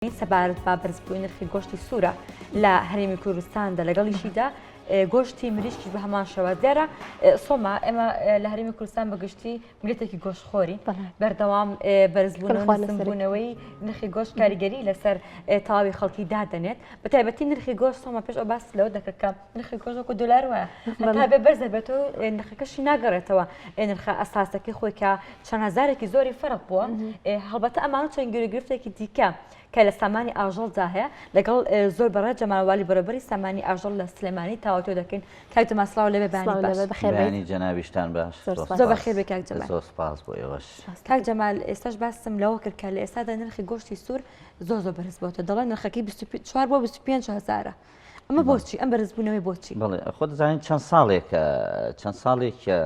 سەبارەت بە بەرزبوونی نرخی گۆشتی سوورە لە هەرێمی کوردستاندا لەگەڵیشیدا گۆشتی مریشکیش بە هەمان شێوە دیارە سۆما ئێمە لە هەرێمی کوردستان بەگشتی میللەتێکی گۆشتخۆری بەردەوام بەرزبوونەوەی نرخی گۆشت کاریگەری لەسەر تەواوی خەڵکی دادەنێت بە تایبەتی نرخی گۆشت سۆما پێش ئەو باس لەوە دەکرد کە نرخی گۆشت وەکو دۆلار وایە هەتا بێ بەرز دەبێتەوە نرخەکەشی ناگەڕێتەوە نرخە ئەساسەکەی خۆی کە چەند هەزارێکی زۆری فەرق بووە هەڵبەتە ئەمانە چەند گیروگرفتێکی دیکە کە لە سامانی ئاژەڵدا هەیە لەگەڵ زۆر بەڕێز جەمال والی بەڕێوەبەری سامانی ئاژەڵ لە سلێمانی تاوتوێ دەکەین. کاک جەمال سڵاو لێبێ بەیانی باش. بەیانی جەنابیشتان باش. زۆر بەخێر بێ کاک جەمال. زۆر سپاس بۆ ئێوەش. کاک جەمال ئێستاش باسم لەوە کرد کە لە ئێستادا نرخی گۆشتی سوور زۆر زۆر بەرز بۆتە دەڵێن نرخەکەی 24 بۆ 25 هەزارە. ئەمە بۆچی ئەم بەرزبوونەوەی بۆچی؟ بەڵێ خۆ دەزانین چەند ساڵێکە چەند ساڵێکە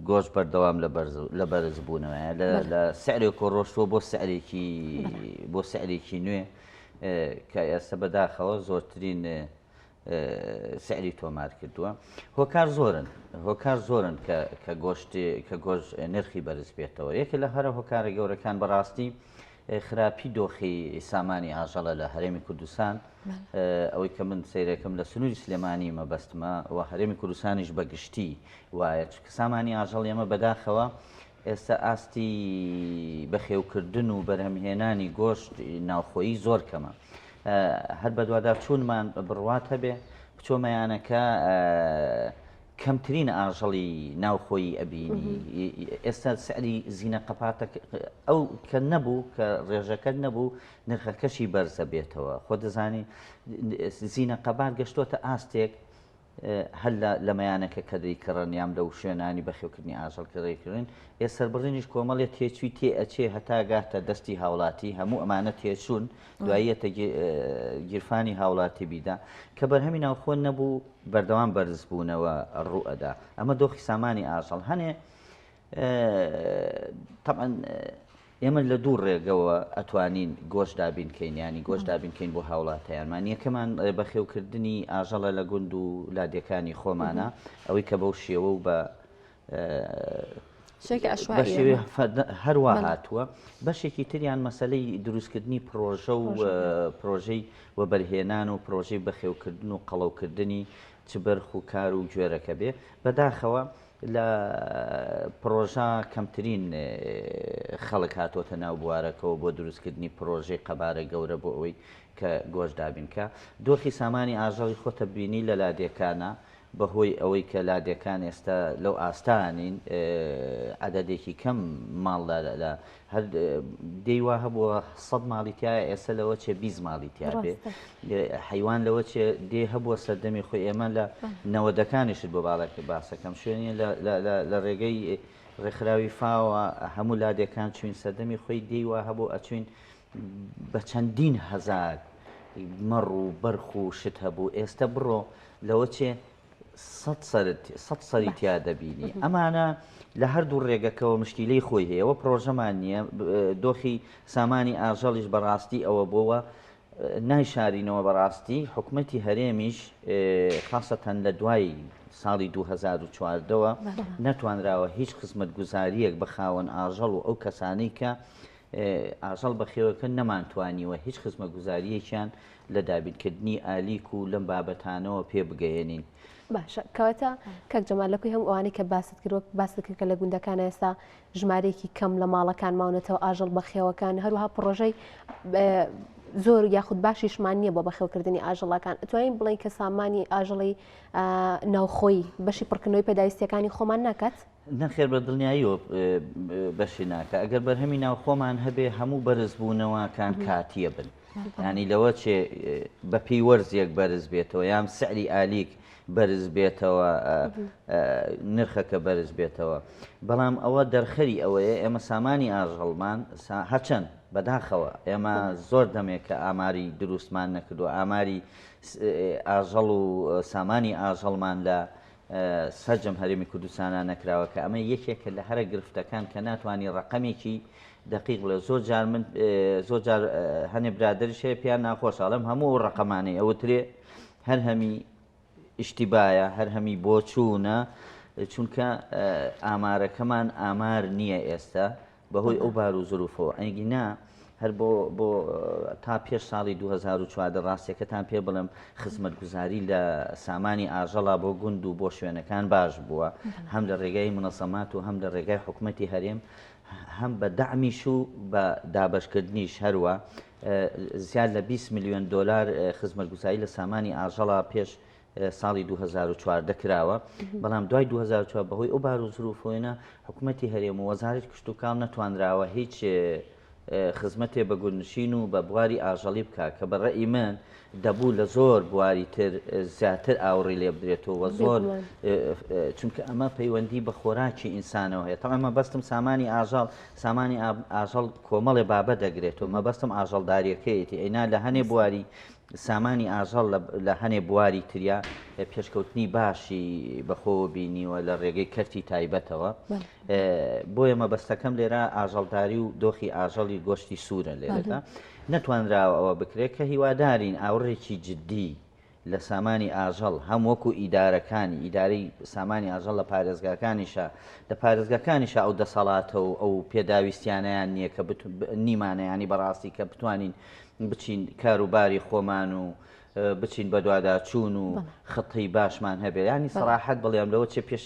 گۆشت بەردەوام لە بەرز لە بەرزبوونەوەیە لە سعرێک و ڕۆشتووە بۆ سعرێکی بۆ سعرێکی نوێ کە ئێستا بەداخەوە زۆرترین سعری تۆمار کردووە هۆکار زۆرن هۆکار زۆرن کە کە گۆشت کە گۆشت نرخی بەرز بێتەوە یەکە لە هەرە هۆکارە گەورەکان بەڕاستی خراپی دۆخی سامانی ئاژەڵە لە هەرێمی کوردستان ئەوەی کە من سەیرەکەم لە سنووری سلێمانی مەبەستمە و هەرێمی کوردستانیش بە گشتی وایە چونکە سامانی ئاژەڵ ئێمە بەداخەوە ئێستا ئاستی بەخێوکردن و بەرهەمهێنانی گۆشت ناوخۆیی زۆر کەمە هەر بەدواداچوونمان بڕوات هەبێ بچۆ مەیانەکە کەمترین ئاژەڵی ناوخۆیی ئەبینی ئێستا سعری زینە قەپاتە ئەو کە نەبوو کە ڕێژەکە نەبوو نرخەکەشی بەرزە بێتەوە خۆ دەزانی زینە قەبات گەشتۆتە ئاستێک هەر لە مەیانەکە کە دەیکڕن یان لەو شوێنانی بەخێوکردنی ئاژەڵ کە دەیکڕن ئێ سەربڕینیش کۆمەڵێ تێچووی تێ ئەچێ هەتا گاتە دەستی هاوڵاتی هەموو ئەمانە تێچوون دواییەتە گیرفانی هاوڵاتی بیدا کە بەرهەمی ناوخۆ نەبوو بەردەوام بەرزبوونەوە ڕوو ئەدا ئەمە دۆخی سامانی ئاژەڵ هەنێ تەبعەن ئێمە لە دوو ڕێگەوە ئەتوانین گۆشت دابین کەین ینی گۆشت دابین کەین بۆ هاوڵاتیانمان یەکەمان بەخێوکردنی ئاژەڵە لە گوند و لادێکانی خۆمانە ئەوەی کە بەو شێوە و بە هەروە هاتووە بەشێکی تریان مەسلەی دروستکردنی پرۆژە و پرۆژەی وەبەرهێنان و پرۆژەی بەخێوکردن و قەڵەوکردنی چ بەرخ و کار و گوێرەکە بێ بەداخەوە لە پڕۆژە کەمترین خەڵک هاتۆتە ناو بوارەکەوە بۆ دروستکردنی پڕۆژەی قەبارە گەورە بۆ ئەوەی کە گۆشت دابین کا. دۆخی سامانی ئاژەڵی خۆتە بینی لە لادێکانا بەهۆی ئەوەی کە لادێکان ئێستا لەو ئاستا نین عەدەدێکی کەم ماڵ لە هەر دێی وا هەبووە سەد ماڵی تایە ئێستا لەوە چێ 20 ماڵی تیا بێ حیوان لەوە چێ دێ هەبووە سەردەمی خۆی ئێمە لە نەوەدەکانیشت بۆ باڵێک باسەکەم شوێنی لە ڕێگەی ڕێکخراوی فاوە هەموو لادێکان چوین سەردەمی خۆی دێی وا هەبوو ئەچوین بە چەندین هەزار مەڕ و بەرخ و شت هەبوو ئێستا بڕۆ لەوە چێ سەد سەرت سەد سەری تیا دەبینی ئەمانە لە هەردوو ڕێگەکەەوە مشکیلەی خۆی هەیە وە پرۆژەمان نییە دۆخی سامانی ئاژەڵیش بەڕاستی ئەوە بۆوە نایشارینەوە بەڕاستی حکومەتی هەرێمیش خاصەتەن لە دوای ساڵی 2014ەوە نەتوانراوە هیچ خزمەتگوزاریەک بە خاوەن ئاژەڵ و ئەو کەسانەی کە ئاژەڵ بەخێوەکەن نەمانتوانیوە هیچ خزمەتگوزارییەکیان لە دابینکردنی ئالیک و لەم بابەتانەوە پێ بگەیەنین. باشە کەواتە کاک جەمال لە کۆی هەموو ئەوانەی کە باست کرد وەک باست کرد کە لە گوندەکان ئێستا ژمارەیەکی کەم لە ماڵەکان ماونەتەوە ئاژەڵ بەخێوەکان هەروەها پڕۆژەی زۆر یاخود باشیشمان نییە بۆ بەخێوکردنی ئاژەڵەکان ئەتوانین بڵێین کە سامانی ئاژەڵی ناوخۆیی بەشی پڕکردنەوەی پێداویستیەکانی خۆمان ناکات؟ نەخێر بە دڵنیاییەوە بەشی ناکا ئەگەر بەرهەمی ناوخۆمان هەبێ هەموو بەرزبوونەوەکان کاتیە بن ینی لەوە چێ بە پێی وەرزێک بەرز بێتەوە یان سعری ئالیک بەرز بێتەوە نرخەکە بەرز بێتەوە بەڵام ئەوە دەرخەری ئەوەیە ئێمە سامانی ئاژەڵمان هەچەند بەداخەوە ئێمە زۆر دەمێک کە ئاماری دروستمان نەکردو ئاماری ئاژەڵ و سامانی ئاژەڵمان لە سەرجەم هەرێمی کوردستانا نەکراوە کە ئەمە یەکێکە لە هەرە گرفتەکان کە ناتوانانی ڕقەمێکی دقیق بڵێ زۆر جار من زۆر جار هەنێ برادریش هەیە پێیان ناخۆش ئەڵێم هەموو ئەو ڕقەمانەی ئەوترێ هەر هەمی ئیشتیبایە هەر هەمی بۆچوونە چونکە ئامارەکەمان ئامار نییە ئێستا بەهۆی ئەو بار و زروفەوە ئەگینا. هەر بۆ بۆ تا پێش ساڵی 2014 ڕاستیەکەتان پێ بڵێم خزمەتگوزاری لە سامانی ئاژەڵا بۆ گوند و بۆ شوێنەکان باش بووە هەم لە ڕێگای منەزەمات و هەم لە ڕێگای حکومەتی هەرێم هەم بە دەعمیش و بە دابەشکردنیش هەروە زیاد لە 20 میلیۆن دلار خزمەتگوزاری لە سامانی ئاژەڵا پێش ساڵی 2014 کراوە بەڵام دوای 2004 بەهۆی ئەو بار و زروفۆینە حکوومەتی هەرێم و وەزارەتی کشتتوکاڵ نەتوانراوە هیچ خزمەتێ بە گوندنشین و بە بواری ئاژەڵی بکا کە بە ڕەئی من دەبوو لە زۆر بواری تر زیاتر ئاوڕی لێ بدرێتەوە و زۆر چونکە ئەمە پەیوەندی بە خۆراکی ئینسانەوە هەیە تەبعەن مەبەستم سامانی ئاژەڵ سامانی ئاژەڵ کۆمەڵێ بابەت دەگرێتەوە مەبەستم ئاژەڵداریەکەیەتی ئەینا لە هەنێ بواری سامانی ئاژەڵ لە هەنێ بواری تریا پێشکەوتنی باشی بەخۆوە بینیوە لە ڕێگەی کەرتی تایبەتەوە. بۆیە مەبەستەکەم لێرە ئاژەڵداری و دۆخی ئاژەڵی گۆشتی سوورە لێرەدا نەتوانراوە ئەوە بکرێت کە هیوادارین ئاوڕێکی جددی لە سامانی ئاژەڵ هەم وەکو ئیدارەکانی ئیدارەی سامانی ئاژەڵ لە پارێزگاکانیشە لە پارێزگاکانیشە ئەو دەسەڵاتە و ئەو پێداویستیانیان نییە کە نیمانە ینی بەڕاستی کە بتوانین بچین کاروباری خۆمان و بچین بەدواداچوون و خطەی باشمان هەبێ ینی سەراحەت بڵێم لەوە چێ پێش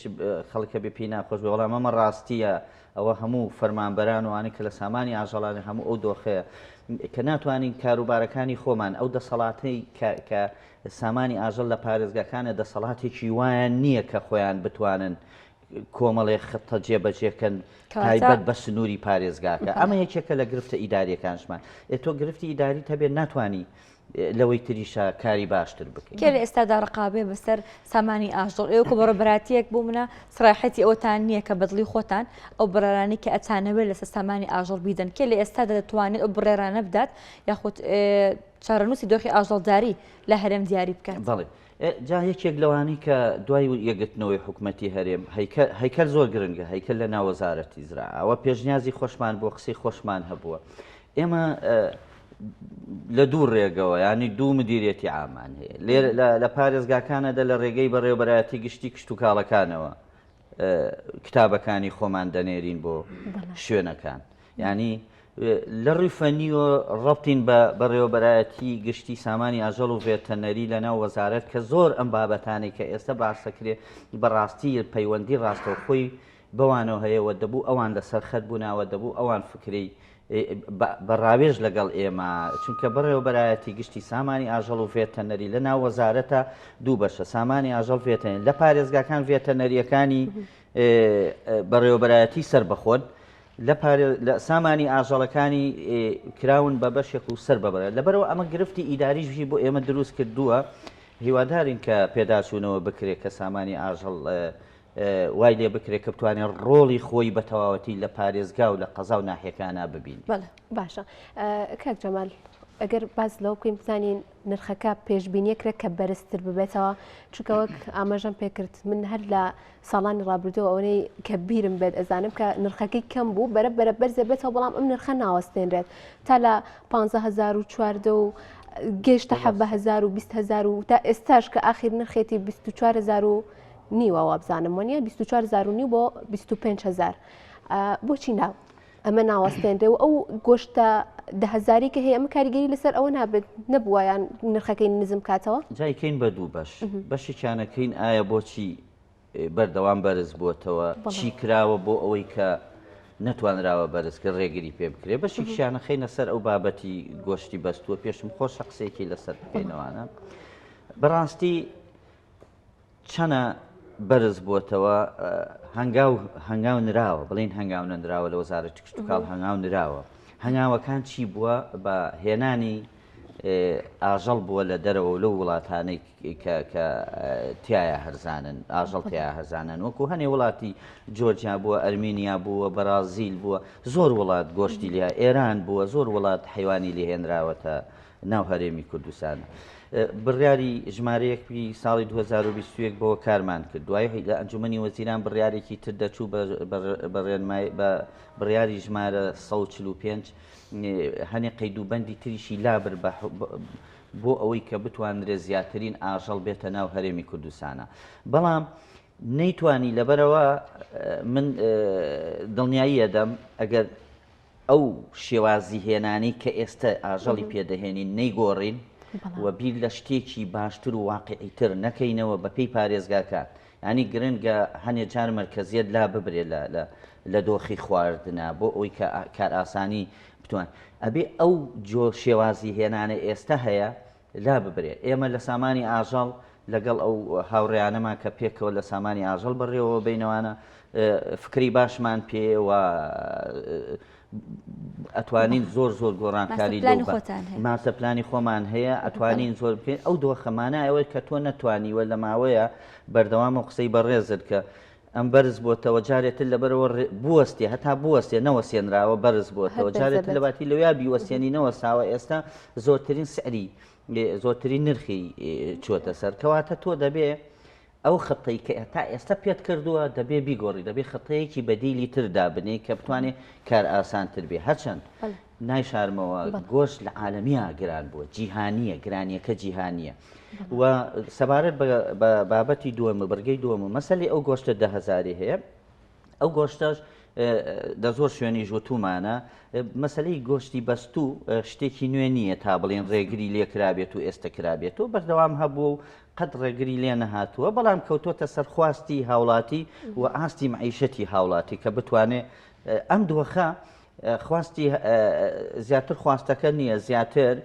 خەڵکە بێ پێی ناخۆش بێ بەڵام ئەمە ڕاستیە ئەوە هەموو فەرمانبەران وانە کە لە سامانی ئاژەڵانی هەموو ئەو دۆخەیە کە ناتوانین کاروبارەکانی خۆمان ئەو دەسەڵاتەی کە سامانی ئاژەڵ لە پارێزگاکانە دەسەڵاتێکی وایان نییە کە خۆیان بتوانن کۆمەڵێ خطە جێبەجێکەن تایبەت بە سنووری پارێزگاکە ئەمە یەکێکە لە گرفتە ئیداریەکانشمان ئێ تۆ گرفتی ئیداری هەبێت ناتوانانی لەوەی تریشە کاری باشتر بکەین. کێ لە ئێستادا ڕقابێ بەسەر سامانی ئاژەڵ؟ ئێوە کە بەڕێوەبەرایەتییەک بۆ منە سەراحەتی ئەوەتان نییە کە بەدڵی خۆتان ئەو بڕیارانەی کە ئەتانەوێت لەسەر سامانی ئاژەڵ بیدەن کێ لە ئێستادا دەتوانێت ئەو بڕیارانە بدات یاخود چارەنووسی دۆخی ئاژەڵداری لە هەرێم دیاری بکات؟ بەڵێ جا یەکێک لەوانەی کە دوای یەکگرتنەوەی حکومەتی هەرێم هەیکەل هەیکەل زۆر گرنگە هەیکەل لە ناو وەزارەتی زراعە ئەوە پێشنیازی خۆشمان بۆ قسەی خۆشمان هەبووە ئێمە لە دوو ڕێگەوە ینی دوو مدیرێتی عامان هەیە لێر لە پارێزگاکانەدا لە ڕێگەی بەڕێوەبەرایەتی گشتی کشتتوکاڵەکانەوە کتابەکانی خۆمان دەنێرین بۆ شوێنەکان ینی لە ڕووی فەنیوە ڕەبتین بە بەڕێوەبەرایەتی گشتی سامانی ئاژەڵ و ڤێتەنەری لە ناو وەزارەت کە زۆر ئەم بابەتانەی کە ئێستا باس دەکرێ بەڕاستی پەیوەندی ڕاستەوخۆی بەوانەوە هەیە و دەبوو ئەوان لەسەر خەت بووناوە دەبوو ئەوان فکرەی بە ڕاوێژ لەگەڵ ئێمە چونکە بەڕێوەبەرایەتی گشتی سامانی ئاژەڵ و ڤێتەنەری لە ناو وەزارەتە دوو بەشە سامانی ئاژەڵ ڤێتەنەری لە پارێزگاکان ڤێتەنەریەکانی بەڕێوەبەرایەتی سەربەخۆن لە پارێ لە سامانی ئاژەڵەکانی کراون بە بەشێک و سەر بەبەرە لەبەرەوە ئەمە گرفتی ئیداریشی بۆ ئێمە دروست کردووە هیوادارین کە پێداچوونەوە بکرێت کە سامانی ئاژەڵ وای لێ بکرێت کە بتوانێت ڕۆڵی خۆی بە تەواوەتی لە پارێزگا و لە قەزا و ناحیەکانا ببینێت. بەڵێ باشە کاک جەمال ئەگەر باس لەوە بکەین بزانین نرخەکە پێشبینیەکرێت کە بەرزتر ببێتەوە چونکە وەک ئاماژەم پێکرد من هەر لە ساڵانی ڕابردوو ئەوەی کە بیرم بێت ئەزانم کە نرخەکەی کەم بوو بەرە بەرە بەرزە بێتەوە بەڵام ئەم نرخە ناوەستێنرێت تا لە 15014 و گەیشتە 1970 و 200 و تا ئێستاش کە ئاخیر نرخێتی 24 و نیوە وابزانم وەنیە 24 هزار و نیو بۆ 25 هزار بۆچی نا ئەمە ناوەستێنرێ و ئەو گۆشتە دههزاری کە هەیە ئەمە کاریگەری لەسەر ئەوە نابێت نەبووە یان نرخەکەی نزم کاتەوە جایکەین بە دوو بەش بەشێکیانەکەین ئایا بۆچی بەردەوام بەرز بووەتەوە چی کراوە بۆ ئەوەی کە نەتوانراوە بەرز کرد ڕێگری پێ بکرێ بەشێکیشیانە خەینە سەر ئەو بابەتی گۆشتی بەستووە پێشم خۆشە قسەیەکی لەسەر بکەینەوانە بەڕاستی چەنە بەرز بووەتەوە هەنگاو هەنگاو نراوە بڵین هەنگاو نەنراوە لە وەزارەتی کشتوکاڵ هەنگاو نراوە هەنگاوەکان چی بووە بە هێنانی ئاژەڵ بووە لە دەرەوە و لەو وڵاتانەی کە کە تایە هەرزانن ئاژەڵ تیا هەرزانن وەکو هەنێ وڵاتی جۆرجیا بووە ئەرمینیا بووە بەرازیل بووە زۆر وڵات گۆشتی لیا ئێران بووە زۆر وڵات حیوانی لێهێنراوەتە ناو هەرێمی کوردستان. بڕیاری ژمارە یەک ی ساڵی 2021 بەوە کارمان کرد. دوای لە ئەنجومەنی وەزیران بڕیارێکی تر دەچوو بە ڕێنمای بە بڕیاری ژمارە 145 هەنێ قەید و بەندی تریشی لابرد بە بۆ ئەوەی کە بتوانرێت زیاترین ئاژەڵ بێتە ناو هەرێمی کوردستانە. بەڵام نەیتوانی لەبەرەوە من دڵنیایی ئەدەم ئەگەر. ئەو شێوازی هێنانەی کە ئێستە ئاژەڵی پێ دەهێنین نەیگۆڕین و بیر لە شتێکی باشتر و واقعی تر نەکەینەوە بە پێی پارێزگاکان یانی گرنگە هەنێ جار مەرکەزیەت لا ببرێ لە لە لە دۆخی خواردنا بۆ ئەوی کە کارئاسانی بتوان ئەبێ ئەو جۆ شێوازی هێنانە ئێستا هەیە لا ببرێ ئێمە لە سامانی ئاژەڵ لەگەڵ ئەو هاوڕێیانەمان کە پێکەوە لە سامانی ئاژەڵ بەڕێوە بینەوانە فکری باشمان پێ و ئەتوانین زۆر زۆر گۆڕانکاری ماستەر پلانی خۆمان هەیە ئەتوانین زۆر بکەین ئەو دۆخەمانە ئەوەی کە تۆ نەتوانیوە لە ماوەیە بەردەوامە قسەی بەڕێزت کە ئەم بەرز بۆتەوە جارێتر لەبەرەوە بوەستێ هەتا بوەستێ نەوەسێنراوە بەرز بۆتەوە جارێتر لە باتی لەویا بیوەستێنی نەوەساوە ئێستا زۆرترین سعری زۆرترین نرخی چۆتە سەر کەواتە تۆ دەبێ ئەو خطەی کە تا ئێستا پێت کردووە دەبێ بیگۆڕی دەبێ خطەیەکی بەدیلی تر دابنێی کە بتوانێ کار ئاسانتر بێ هەرچەند نایشارمەوە گۆشت لە عالەمیا گران بووە جیهانیە گرانیەکە جیهانیە و سەبارەت بە بابەتی دووەم و بڕگەی دووەم و مەسەلی ئەو گۆشتە دە هەزاری هەیە ئەو گۆشتەش دە زۆر شوێنیش وتومانە مەسلەی گۆشتی بەستوو شتێکی نوێ نییە تا بڵێن ڕێگری لێ کرابێت و ئێستا کرابێت و بەردەوام هەبوو و قەت ڕێگری لێ نەهاتووە بەڵام کەوتۆتە سەر خواستی هاوڵاتی و ئاستی معیشەتی هاوڵاتی کە بتوانێت ئەم دۆخە خواستی زیاتر خواستەکە نییە زیاتر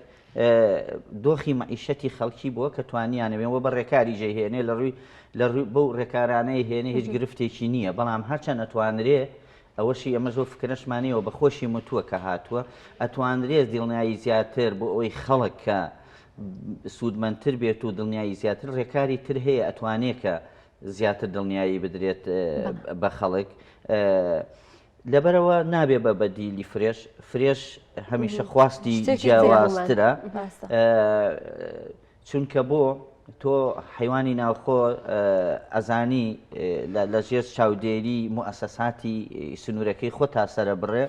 دۆخی مەعیشەتی خەڵکی بووە کە توانیانەوێ و بە ڕێکاری جێهێنێ لە ڕووی لە ڕووی بەو ڕێکارانەی هێنێ هیچ گرفتێکی نییە بەڵام هەرچەند ئەتوانرێ ئەوەشی ئەمە زۆر فکرەشمانەوە بە خۆشی متووە کە هاتووە ئەتوانرێت دڵنیایی زیاتر بۆ ئەوەی خەڵک کە سوودمەندتر بێت و دڵنیایی زیاتر ڕێکاری تر هەیە ئەتوانێت کە زیاتر دڵنیایی بدرێت بە خەڵک. لەبەرئەوە نابێ بە بەدیلی fresh، fresh هەمیشە خواستی جیاوازترە چونکە بۆ تۆ حیوانی ناوخۆ ئەزانی لە ژێر چاودێری موئەسەساتی سنوورەکەی خۆ تا سەرە بڕێ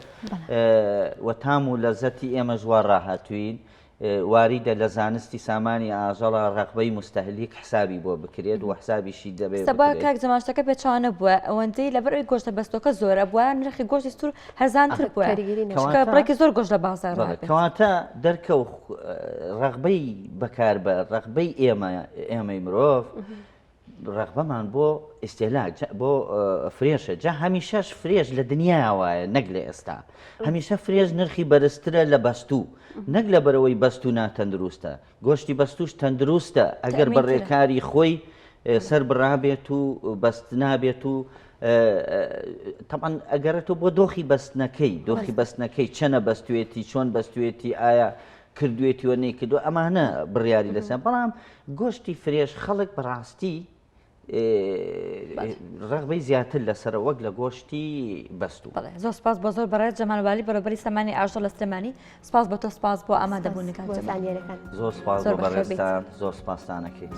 و تام و لەزەتی ئێمە ژوا ڕاهاتوین واریدە لە زانستی سامانی ئاژەڵا ڕەغبەی موستەهلیک حسابی بۆ بکرێت و حسابیشی دەبێ سەبا بکرێت. کاک جەمال شتەکە پێچەوانە بووە ئەوەندەی لەبەر ئەوەی گۆشتە بەستۆکە زۆرە بوایە نرخی گۆشتی سوور هەرزانتر بووە کاریگەری نەبوو. چونکە کەواتە بڕێکی زۆر گۆشت لە بازاڕ بەڵێ بێت. کەواتە دەرکەو ڕەغبەی بەکاربەر ڕەغبەی ئێمە ئێمەی مرۆڤ ڕەغبەمان بۆ ئیستێلاک بۆ fresh ە جا هەمیشەش fresh لە دنیا وایە نەک لە ئێستا هەمیشە fresh نرخی بەرزترە لە بەستوو نەک لە بەرەوەی بەستوو ناتەندروستە گۆشتی بەستوش تەندروستە ئەگەر بە ڕێکاری خۆی سەر بڕابێت و بەست نابێت و تەمان ئەگەرێتەوە بۆ دۆخی بەستنەکەی دۆخی بەستنەکەی چەنە بەستوێتی چۆن بەستوێتی ئایا کردوێتی و نەیکردووە ئەمانە بڕیاری لەسەر بەڵام گۆشتی fresh خەڵک بەڕاستی ڕغبەی زیاتر لەسەرە وەک لە گۆشتی بەستوو. زۆر سپاس بۆ زۆر بەڕێز جەمال والی بەڕێوەبەری سامانی ئاژەڵ لە سلێمانی سپاس بۆ تۆ سپاس بۆ ئامادەبوونی کاک جەمال. زۆر سپاس بۆ بەڕێزتان زۆر سپاستانەکەیت.